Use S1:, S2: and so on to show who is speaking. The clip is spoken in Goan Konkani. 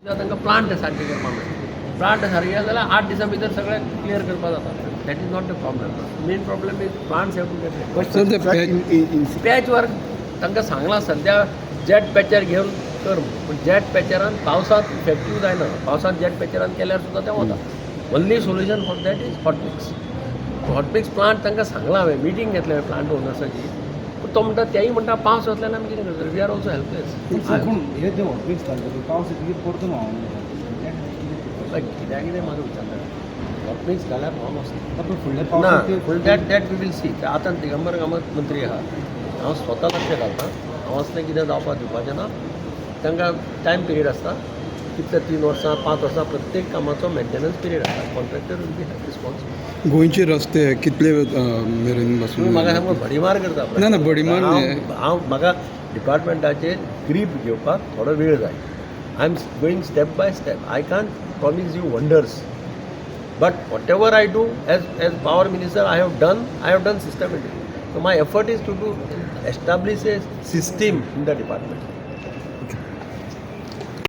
S1: तांकां प्लांट सारके करपाक मेळटा. प्लांट सारके जाल्यार 8 दिसां भितर सगळें क्लियर करपाक जाता. That is not the problem. Main problem is plants have to get.
S2: Sir, ते पॅच
S1: पॅच वर्क तांकां सांगलां, सद्या जेट पॅचर घेवन कर म्हणून. पूण जेट पॅचरान पावसांत इफेक्टीव जायना. पावसांत जेट पॅचरान केल्यार सुद्दां तें वता. Only solution for that is hot mix, hot mix plant. तांकां सांगलां हांवें, मिटींग घेतलें प्लांट ओनर्साची. पूण तो म्हणटा, तेय म्हणटा, पावस वतल्यार आमी कितें करतले? We are also helpless.
S3: पूण हे जे हॉटमिक्स घालता, पावस येतकीर परतून व्हांवून वता.
S1: कित्याक कितें म्हाका विचारता? हॉट मिक्स घाल्यार व्हांवन वचना.
S3: पूण फुडल्या
S1: ना.
S3: पावसाक ते
S1: That we will see. आतां दिगंबर कामत मंत्री आहा, हांव स्वता लक्ष घालता. हांव असलें कितें जावपाक दिवपाचें ना. तांकां टायम पिरियड आसता कितले, 3 वर्सां, 5 वर्सां, प्रत्येक कामाचो मेंटेनन्स पिरियड आसता. Contractor will be responsible.
S2: गोंयचे रस्ते कितले मेरेन
S1: तुमी म्हाका
S2: बसून
S1: सामको भडीमार करता.
S2: ना, ना, भडीमार न्ही.
S1: हांव म्हाका डिपार्टमेंटाचेर ग्रीप घेवपाक थोडो वेळ जाय. I am going step by step. I can't promise you wonders, but what ever I do as power minister, I have done systematic. So my effort is to do establish a system in the department.